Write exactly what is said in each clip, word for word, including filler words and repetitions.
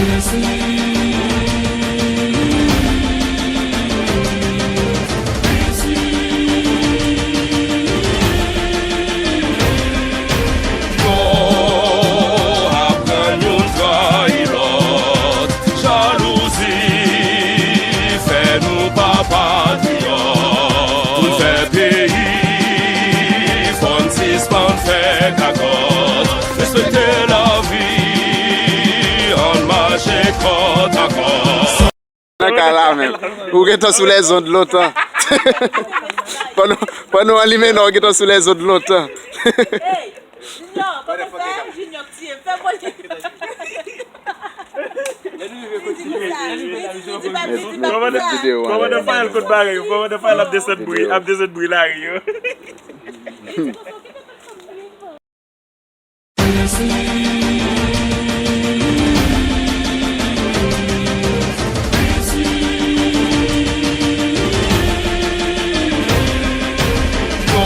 Yo aprann youn trayi lòt. Jalouzi fè nou pa patriyòt. Pou n fè peyi, fò n sispann fè gagòt. Respekte lavi, ann mache kòtakòt. Nan kay la menm. Ou gentan sou lèzond lontan. Pandan, pandan w alimen nan, ou gentan sou lèzond lontan. Hey, Junior, kòman fè? Junior tiye m, fè mwen. Kòmandan Fayèl kot bagay yo, kòmandan Fayèl ap desann bri, ap desann bri lari yo. Yo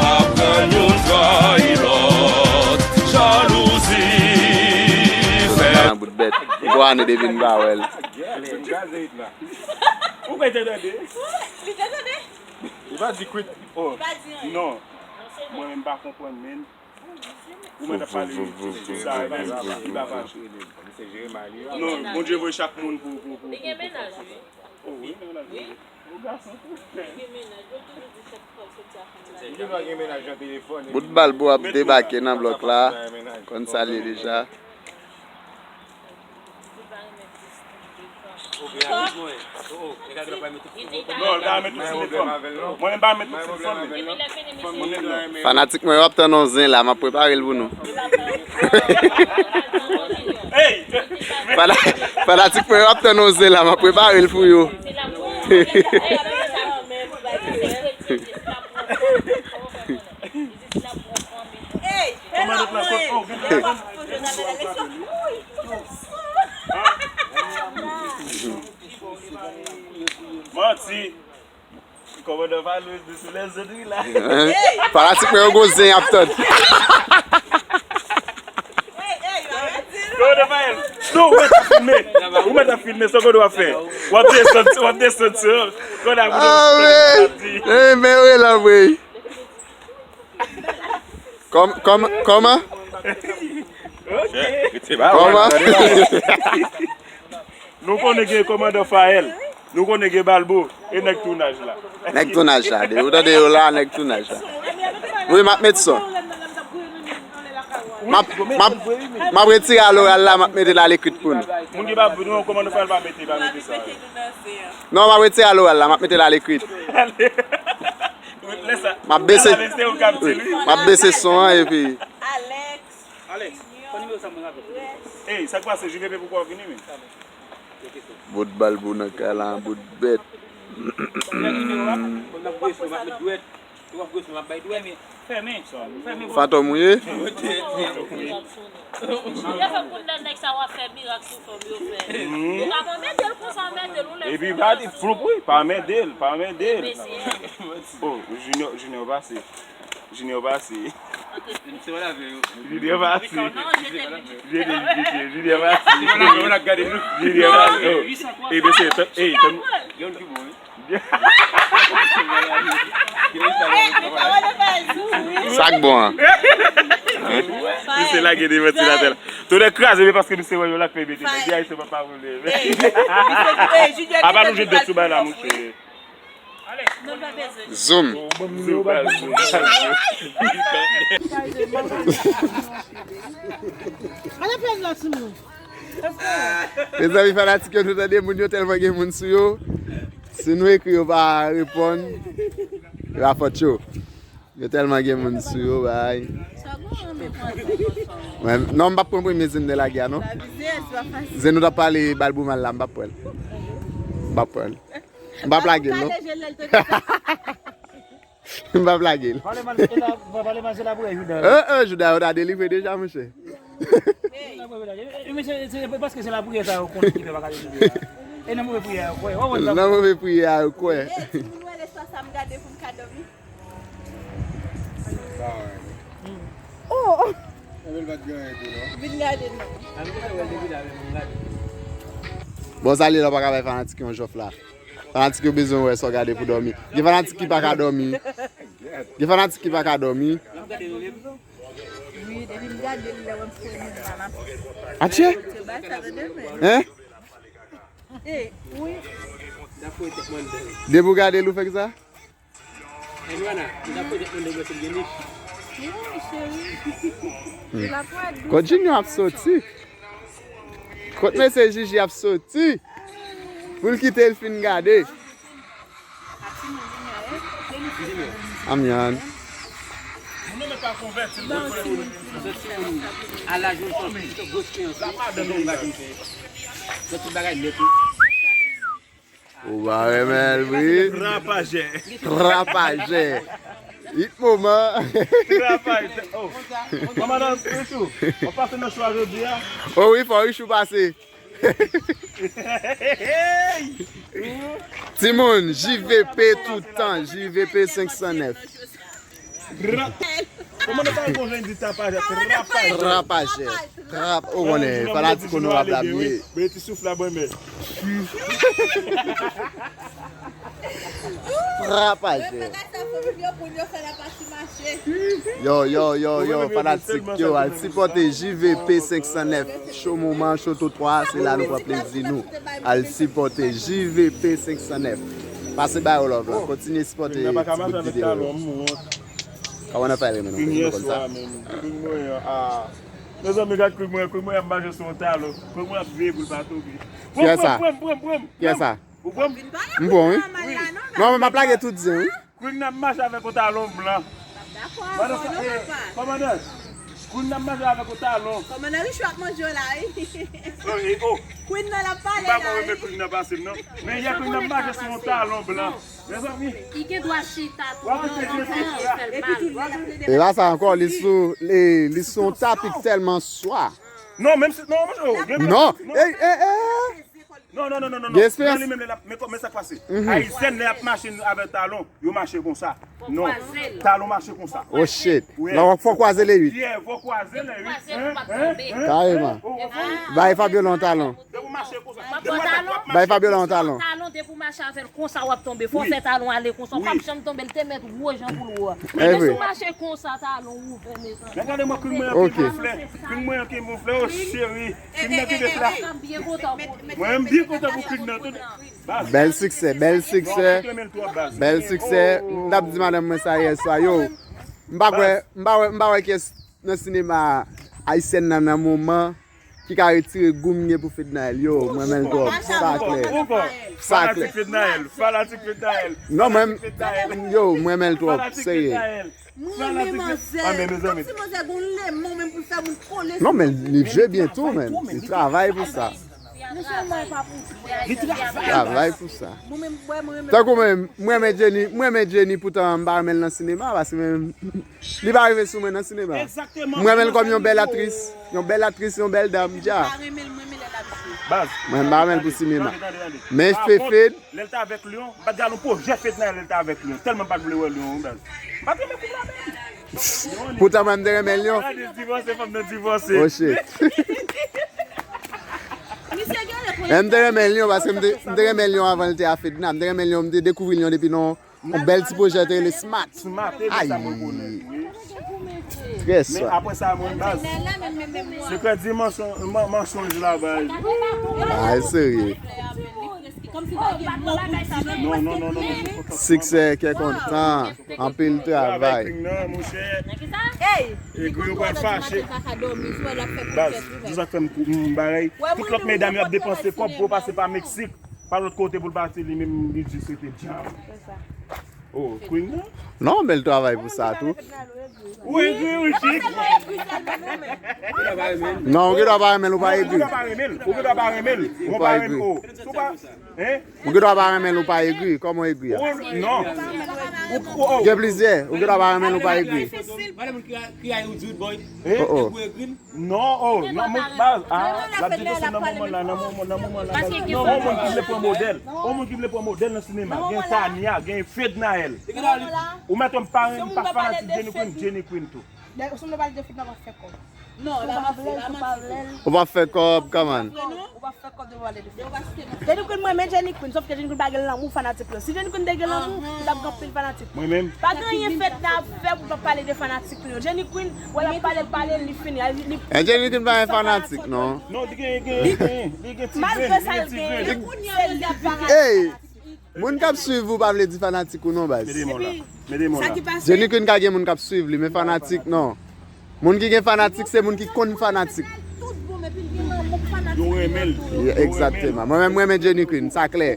aprann youn trayi lòt, jalouzi fè. Nan bout bèt. Gwo ane depi n pa wè l. Ou pa te tande? Li te tande? Li pa di kwit. Oh, non. Mwen menm pa konprann, men. Ou mèt ap pale, sa, li pa, li pa fache. Non, Bondye voye chak moun pou, pou, pou, pou, pou fè sa. Oh, wi, men la, wi. Ou gason tou. Li gen mennaj, yo toujou di chak fwa l soti ak yon mennaj. Li pa gen mennaj nan telefòn. Bout Balbo ap debake nan blòk la. Konn sa l ye deja. Non, l ta met tout sou telefòn. Mwen menm pa met tout sou telefòn li. Fanatik mwen yo ap tann yon zen la, m ap prepare l pou nou. Hey! Fana-, fanatik mwen yo ap tann yon zen la, m ap prepare l pou yo. Kòmandan Fayèl, oh, gen kòmandan. Manti. Kòmandan Fayèl ret sou lèzond wi la. Fanatik mwen yo gwo zen y ap tann. Kòmandan Fayèl. Non, ou mèt ap filme. Ou mèt ap filme, sa w konn w ap fè. W ap desann, w ap desann sou. Kòmandan. Ah, wi. Eh, men wi la, wi. Kòm-, kòm-, kòman? Kòman? Nou konnen gen kòmandan Fayèl. Nou konnen gen Balbo. E nèg tounaj la. Nèg tounaj la. Depi w tande yo la, nèg tounaj la. Wi, m ap met son. M ap, m ap, m ap retire a loral la, m ap mete l a lekrit pou nou. Moun ki pa, non, kòmandan Fayèl pa mete, pa mete sa. Non, m ap retire a loral la, m ap mete l a lekrit. M ap bese, wi, m ap bese son an epi. Alex, Alex, pran nimewo sa mwen avèk ou. Ey, sa k pase? J V P poko vini, men. Bout Balbo nan kay la, bout bèt. Fè nimewo a, mwen ap voye sou, mwen ap met dwèt. Ou ap voye sou, mwen ap bay dwèt. Fèmen, fèmen. Fantom ou ye? Ou te fè pou nan nèg sa w ap fè mirak sou fanm yo fè. Ou pa anmède l konsa, anmède l, ou lè. Epi pa di floup wi, pa anmède l, pa anmède l. Oh, Junior, Junior pase. Junior pase. Junior pase. Jete, jete, Junior pase. Junior pase. Oh. Epi se, ey, tann. Sa k bon an. Misye lage de vantilatè la. Tonè kraze, men paske misye wè yo la k fè mete nèg. Di Ayisyen pa pa vole. Apa nou jwe dwèt sou bay la, monchè. Zoom. Zoom, zoom, zoom. Mezanmi, fanatik yo, nou tande moun yo tèlman gen moun sou yo. Si nou ekri, yo pa reponn, e pa fòt yo. Yo tèlman gen moun sou yo, bay. Mwen, non, m p ap pran premye zen de lagè a, non. Zen nou t ap pale Balbo mal la, m p ap pran l. M p ap pran l. M p ap lage l, non. M p ap lage l. Pale mal, e la, pale mal, se lapriyè Jouda. Eh, eh, Jouda, yo ta delivre deja, monchè. E, e, men se, se paske se lapriyè sa yo konnen ki fè pa ka delivre la. E nan move priyè a yo kwè. Nan move priyè a yo kwè. E, timoun, wè lespwa sa m gade pou m ka dòmi. Oh! Vin gade non. Bon, sa li la pa ka bay fanatik yon jòf la. Fanatik yo bezwen wè sa w gade pou dòmi. Gen fanatik ki pa ka dòmi. Gen fanatik ki pa ka dòmi. Wi, depi m gade l, lè w ap fè moun la, m ap Atchè? Atchè, bay sa tande men. Hein? Eh, wi. Depi w gade l, ou fè ki sa? Edwana, ou ta pwojè mande mwen si l gen nich? Wi, cheri. Kot Junior ap soti? Kot mesye Jiji ap soti? Pou l kite l fin gade. Amyan. Moun nan pa konvèti l. Ala jwenn son pito gwo espeyans. Sa pa dan nou la. Tout bagay nèt wi. Ou pa renmen l, wi. Rapajè. Rapajè. It moman. Rapajè. Oh. Manman nan Richou, ou pase nan chwa jodi a? Oh wi, fò Richou pase. Timoun, J V P toutan, J V P senk san nèf. Kòman nou pa konn di tapajè? Trapajè. Trapajè. Trap, ou konnen, fanatik onorab la byen. Beti souf la mwen men. Trapajè. Yo, yo, yo, yo, fanatik yo, al sipòte J V P senk san nèf. Cho moman, cho twotwa, se la nou pran plezi nou. Al sipòte J V P senk san nèf. Pase ba yo love la, kontinye sipòte ti bout videyo yo. Kòman nan fè renmen nou, nou konn sa. Mezanmi, gad Queen mwen, Queen mwen ap mache sou yon talon. Queen mwen ap veye pou l pa tonbe. Pran, pran, pran, pran, pran. Kiyès sa? Ou pran? M pran, wi. Non, men m ap lage tout zen, wi. Queen nan ap mache avèk yon talon blan. Kòmandan, Queen nan ap mache avèk yon talon. Kòmandan Richou ap manje w la, wi. Oh, eh, oh. Queen nan ap pale la, wi. M pa konn renmen Queen nan pase m, non. Men yè Queen nan ap mache sou yon talon blan. Mezanmi. Li gen dwa chita tou lontan, li fè l mal. E pa sa ankò, li sou, li, li sou yon tapi k tèlman swa. Non, menm si, non, non, non. Non, ey, ey, ey. Non, non, non, non, non. Gen esperans. Li menm lè l ap, men kò-, men sa k pase. Ayisyen lè y ap mache avèk talon, yo mache konsa. Non. Talon mache konsa. Oh shit. Wi. La, fò kwaze le uit. Yeah, fò kwaze le uit. Fò kwaze pou pa tonbe. Kareman. Bay Fabiola yon talon. Depi w mache konsa. Bay Fabiola yon talon. Talon, depi w mache avè l konsa, w ap tonbe. Fò w fè talon ale konsa. W p ap janm tonbe. L te mèt wo jan pou l wo a. Men si w mache konsa, talon ouvè, mezanmi. Men gade mwen, Queen mwen an ki gonfle. Queen mwen an ki gonfle, oh cheri. Queen nan ki gonfle. Mwen, m byen kontan pou Queen nan. Bèl siksè, bèl siksè. Bèl siksè. M t ap di madanm mwen sa yè swa, yo. M pa kwè, m pa wè, m pa wè kiyès nan sinema ayisyèn nan nan moman ki ka retire gou m gen pou Fednaelle. Yo, m renmen l twòp. Sa klè. Sa klè. Fanatik Fednaelle, fanatik Fednaelle. Non, mwen, yo, m renmen l twòp, serye. M renmen manzè. Kòmsi manzè gon lemon menm pou l fè moun kole sou. Non, men li jwe byen tou, men li travay pou sa. Travay pou sa. Tankou mwen, mwen renmen Jenny, mwen renmen Jenny, poutan m pa renmen l nan sinema, paske mwen, li pa rive sou mwen nan sinema. Mwen renmen l kòm yon bèl aktris, yon bèl aktris, yon bèl dam, dja. Mwen pa renmen l pou sinema. Men Fefed, lè l t avèk Lion, m pa t gade yon pwojè Fednaelle lè l t avèk Lion. Tèlman m pa t vle wè Lion, baz. M pa t renmen koup la menm. Poutan mwen, m te renmen Lion. Gade, divòse, fanm nan divòse. Oh shit. Men m te renmen Lion paske m te, m te renmen Lion avan l te a Fedna. M te renmen Lion, m te dekouvri Lion depi nan yon bèl ti pwojè te rele Smart. Smart, e sa mwen konnen. Trè swa. Men apre sa, mwen, baz. Sekrè di mansonj, man-, mansonj la, baz. Ay, serye. Non, non, non, non, non. Siksè, kè kontan. Anpil travay. Egri yo pral fache. Baz, se sa k fè m kou, m bagay. Tout lòt medam yo ap depanse kòb pou yo pase pa Meksik, pa lòt kote pou l pati, li menm li di se te djab. Oh, Queen nan? Non, men l travay pou sa tou. Ou egri, ou chik. Non, ou gen dwa pa renmen l, ou pa egri. Ou gen dwa pa renmen l, ou gen dwa pa renmen l. Ou pa egri. Hein? Ou gen dwa pa renmen l, ou pa egri. Kòman w egri a? Non. Gen plizyè. Ou gen dwa pa renmen l, ou pa egri. Oh, oh. Non, oh, nan moun, baz, ah, l ap di tout sa nan moman la, nan moman, nan moman la, baz. Non, yon moun ki vle pran modèl. Yon moun ki vle pran modèl nan sinema. Gen Tania, gen Fednaelle. Ou mèt wè m pa, m pa fanatik Jenny Queen, Jenny Queen tou. Ou sanble pale de Fedna pa fè kòb. Non, ramanse, ramanse. Ou p ap fè kòb, kòman? Ou p ap fè kòb devan pale de fè. Jenny Queen, mwen men Jenny Queen, sòf ke Jenny Queen pa gen lanmou fanatik yo. Si Jenny Queen te gen lanmou, li t ap gen anpil fanatik. Mwen menm. Pa gen anyen Fedna ap fè pou pa pale de fanatik li yo. Jenny Queen, wè l ap pale, l pale, li fini. Li, li, E Jenny Queen pa gen fanatik, non. Non, li gen, li gen, li gen, li gen ti grenn, Malgre li sa gen l ti gen, grenn. se li ap fanatik. Ey! Moun k ap swiv ou pa vle di fanatik ou non, baz. Mete men w la. Mete men w Sa la. ki pase? Jenny Queen ka gen moun k ap swiv li, men fanatik non. Moun ki gen fanatik se moun ki konn fanatik. Tout bon, epi l gen lanmou pou fanatik. Yo renmen l. Yeah, egzakteman. Mwen menm mwen renmen Jenny Queen, sa klè.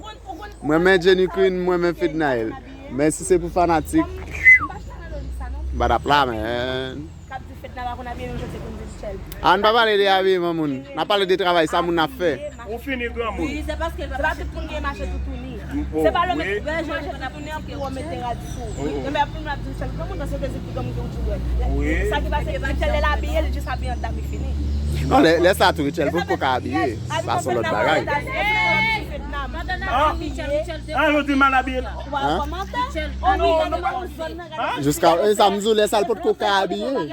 Mwen renmen Jenny Queen, mwen renmen Fednaelle. Men si se pou fanatik, m pa t ap la, men. K ap di Fedna pa konn abiye, menm jan se konn di Michel. Ann pa pale de abiyeman moun. N ap pale de travay sa moun ap fè. Ou fini granmoun. Wi, se paske l pa tout moun gen mache toutouni. Se pa le mèt mache toutouni an pou w mete rad sou. Men men pou nou ap di Michel granmoun, paske se pi granmoun ke w di wè. Sa ki pase, Michel lè l abiye, li jis abiye anndan, li fini. Non, lè, lè sa tou, Rachel, potko ka abiye. Sa se yon lòt bagay. Ah, yo di mal abiye la. Ou pa kòmante? Oh, wi, gade nan zòn nan, gade. Jiska, e sa m di w, lè sa l potko ka abiye.